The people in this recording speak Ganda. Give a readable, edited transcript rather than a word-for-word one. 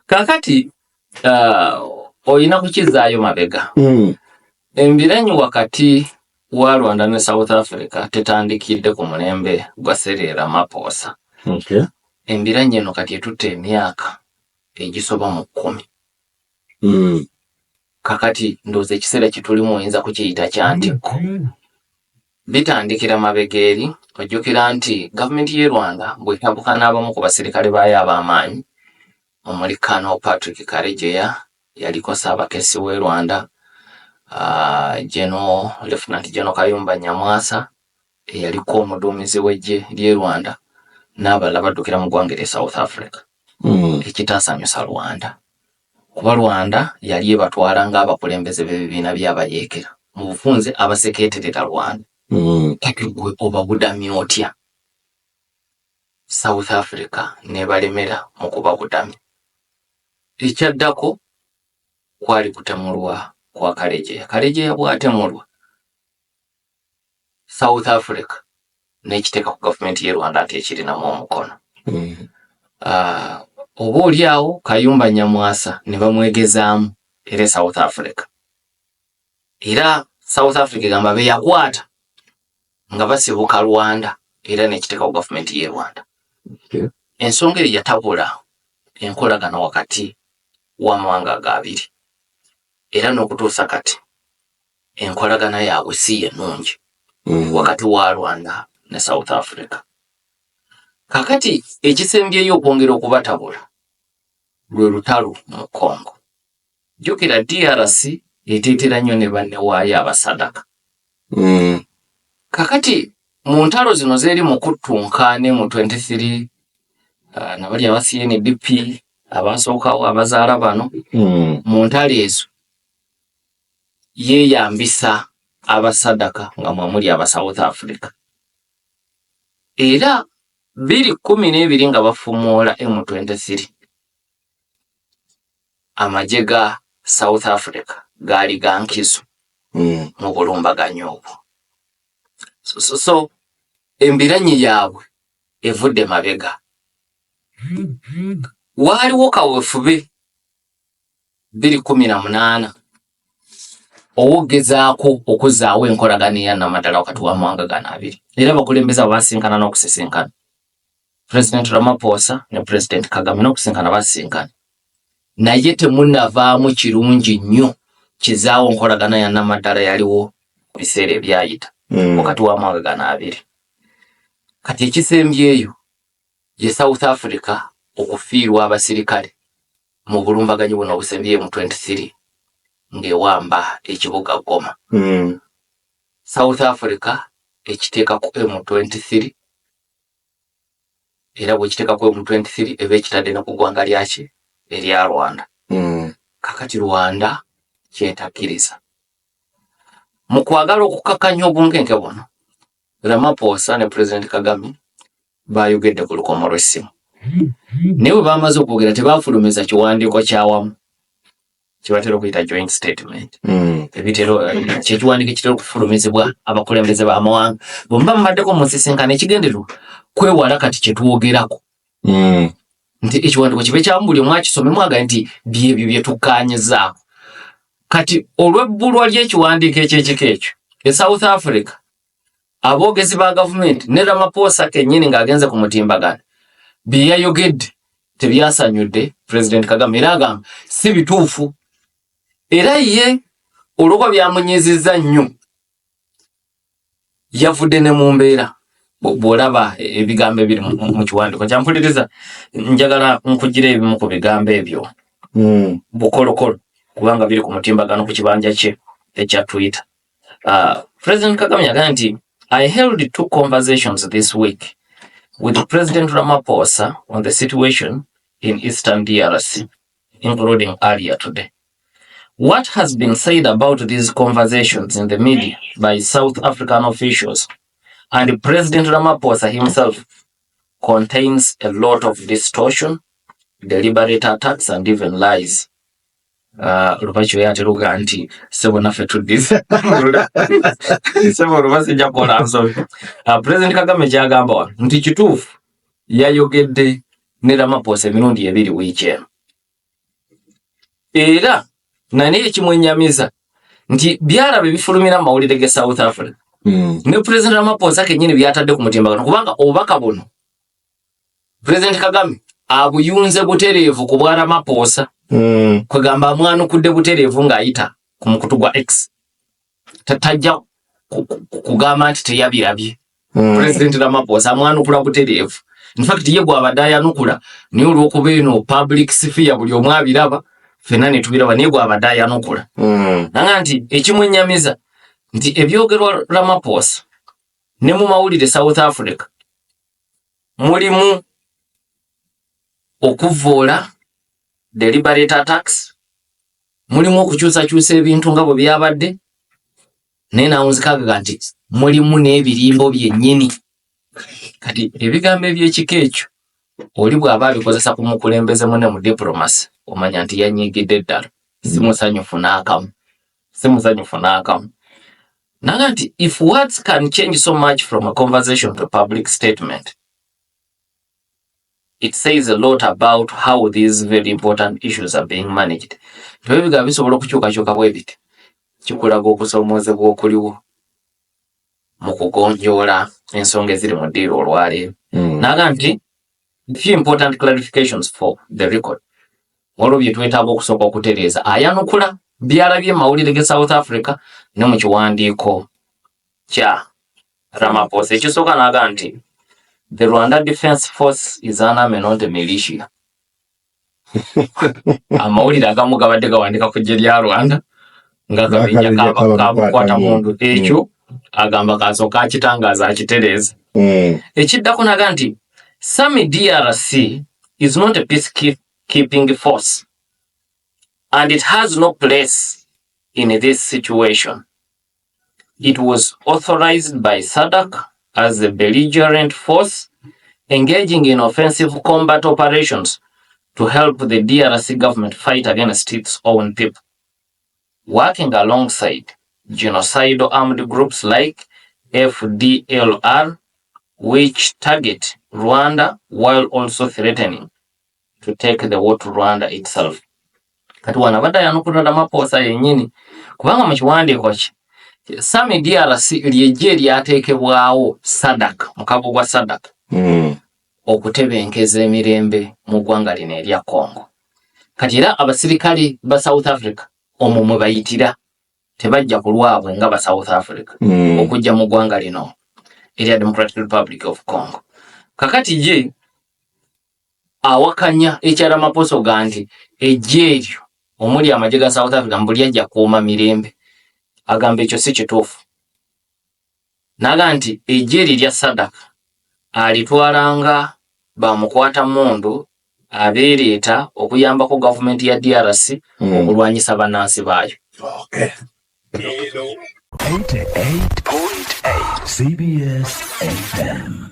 Kakati olina kukizaayo mabega. Embiranyi wakati wa Rwanda ne South Africa tetandikidde ku mulembe gwa Cyril Ramaphosa. Embiranyi eno kati etutte emyaka egisoba mu 10. Kakati ndowooza ekiseera kyetulimu oyinza kukiyita kya ntikko. Bitandikira mabega eri, ojjukira nti gavumenti y'e Rwanda bw'etabuka n'abamu ku basirikale baayo ab'amaanyi omuli Colonel Patrick Karegeya, yaliko Ssaabakessi w'e Rwanda, General, Lieutenant General Kayumba Nyamwasa eyaliko omuduumizi w'eggye ly'e Rwanda n'abalala, baddukira mu ggwanga erye South Africa, ekitaasanyusa Rwanda, kuba Rwanda yali ebatwala ng'abakulembeze b'ebibiina by'abayeekera, mu bufunze abasekeeterera Rwanda. Kati gwe obabudamya otya? South Africa nebalemera mu kubabudamya. Ekyaddako kwali kutemulwa kwa Karegeya. Karegeya bw'atemulwa, South Africa n'ekiteeka ku gavumenti y'e Rwanda nti ekirinamu omukono. Oba oli awo Kayumba Nyamwasa ne bamwegezaamu era e South Africa, era South Africa egamba be yakwata nga basibuka Rwanda, era n'ekiteeka ku gavumenti y'e Rwanda. Ensonga eyo yatabula enkolagana wakati w'amawanga ago abiri, era n'okutuusa kati enkolagana yaabwe si ye nnungi wakati wa Rwanda ne South Africa. Kakati ekisembyeyo okwongera okubatabula lwe lutalo mu Congo. Jjukira DRC eteetera nnyo ne banne waayo abasadaka. Kakati mu ntalo zino zeri mu kuttunka ne mu 23 nabali aba CNDP abasookawo abazaala bano, mu ntalo ezo yeeyambisa abasadaka nga mwemuli aba South Africa, era 2012 nga bafumuula M23, amagye ga South Africa gaali ga nkizo mu bulumbaganyi obwo. So embiranyi yaabwe evudde mabega. Waaliwo kawefube 2018 owogezaako okuzzaawo enkolagana eya namaddala wakati w'amawanga gano abiri, era abakulembeze abo basinkana n'okusisinkana, President Ramaphosa ne President Kagame, n'okusinkana basinkana, naye temunnavaamu kirungi nnyo kizaawo nkolagana ya namaddala yaliwo mu biseera ebyayita wakati w'amawanga gano abiri. Kati ekisembyeyo ye South Africa okufiirwa abasirikale mu bulumbaganyi buno obusembyeyo mu 23 ng'ewamba ekibuga Goma. South Africa ekiteeka ku M23, era bwekiteeka ku M23 eba ekitadde ne ku ggwanga lyaki erya Rwanda. Kakati Rwanda kyetakkiriza. Mu kwagala okukakanya obunkenke buno, Ramaphosa ne President Kagame bayogedde ku lukomo lw'essimu, naye bwe bamaze okwogera tebafulumiza kiwandiiko kyawamu kyebatera okuyita joint statement. Ebitero kyekiwandiiko ekitera okufulumizibwa abakulembeze b'amawanga bwe muba mubaddeko mu nsisinkano, ekigendererwa kwewala kati kyetwogerako, nti ekiwandiiko kibe kyamu, buli omu akisome mwagaye nti byebyo bye tukkaanyizaako. Kati olw'ebbulwa ly'ekiwandiiko ekyekika ekyo, e South Africa aboogezi ba gavumenti ne Ramaphosa kennyini ng'agenze ku mutimbagano, bye yayogedde tebyasanyudde President Kagame, era agamba si bituufu, era ye olwokuba byamunyizizza nnyo yavudde ne mu mbeera. Bw'olaba ebigambo ebiri mu kiwandiiko kyampuliriza, njagala nkugira ebimu ku bigambo ebyo bukolokolo, kubanga biri ku mutimbagano ku kibanja kye ekya Twitter. President Kagame yagamba nti, "I held two conversations this week with President Ramaphosa on the situation in Eastern DRC, including earlier today. What has been said about these conversations in the media by South African officials and President Ramaphosa himself contains a lot of distortion, deliberate attacks and even lies." Lubaki oyo ate luga nti sebo naffe tuddize sebo luba sijja kukola nsobi. President Kagame kyagamba wano nti kituufu yayogedde ne Ramaphosa emirundi ebiri wiiki eno. Era naye ekimwenyamiza nti byalaba ebifulumira mu mawulire ge South Africa ne President Ramaphosa kennyini byatadde ku mutimbagano, kubanga obubaka buno President Kagame abuyunze butereevu ku bwa Ramaphosa. Kwegamba amwanukudde butereevu ng'ayita ku mukutu gwa X. Tajja kugamba nti teyabirabye. President Ramaphosa amwanukula butereevu. In fact, ye gwabadde ayanukula, naye olw'okuba eno public sphere buli omu abiraba, ffenna ne tubiraba, naye gwabadde ayanukula. Nanga nti ekimwenyamiza nti ebyogerwa Ramaphosa ne mu mawulire South Africa mulimu okuvvoola, deliberate attacks, mulimu okukyusakyusa ebintu nga bwe byabadde, naye nawunzikagaga nti mulimu n'ebirimbo byennyini. Kati ebigambo ebyekika ekyo oli bw'aba abikozesa ku mukulembeze munne mu diplomacy, omanya nti yanyiigidde ddala, si musanyufu n'akamu, si musanyufu n'akamu. Naga nti if words can change so much from a conversation to a public statement, it says a lot about how these very important issues are being managed. Nti ebigambo bisobola okukyukakyuka bwe biti, kikulaga okusoomoozebwa okuliwo mu kugonjoola ensonga eziri mu ddiiro olwaleero. Naga nti few important clarifications for the record, waliwo bye twetaaga okusooka okutereeza. Ayanukula byalabye mu mawulire ge South Africa ne mu kiwandiiko kya Ramaphosa. Ekisooka n'aga nti the Rwanda Defense Force is an army, not a militia. Amawulire agamu gabadde gawandika ku ggye lya Rwanda nga kabinja kabukwata mundu. Ekyo agamba kasooka akitangaaza, akitereeza. Ekiddako naga nti SAMIDRC is not a peacekeeping force and it has no place in this situation. It was authorized by SADC as a belligerent force engaging in offensive combat operations to help the DRC government fight against its own people, working alongside genocidal armed groups like FDLR, which target Rwanda while also threatening to take the war to Rwanda itself. Kati wano abadde ayanukula Ramaphosa yennyini, kubanga mu kiwandiiko kye SAMIDRC lyejje eryateekebwawo SADC, mukago gwa SADC, okutebenkeza emirembe mu ggwanga lino erya Congo. Kati era abasirikale ba South Africa omwo mwe bayitira, tebajja ku lwabwe nga ba South Africa okujja mu ggwanga lino erya Democratic Republic of Congo. Kakati ye awakanya ekya Ramaphosa ga nti ejje eryo omuli amagye ga South Africa mbuli ajja kuuma mirembe. Agamba ekyo si kituufu. Naga nti ejje eryo erya SADC alitwalanga bamukwata mundu abeereeta okuyambako gavumenti ya DRC okulwanyisa bannansi baayo. 88.8 CBS FM.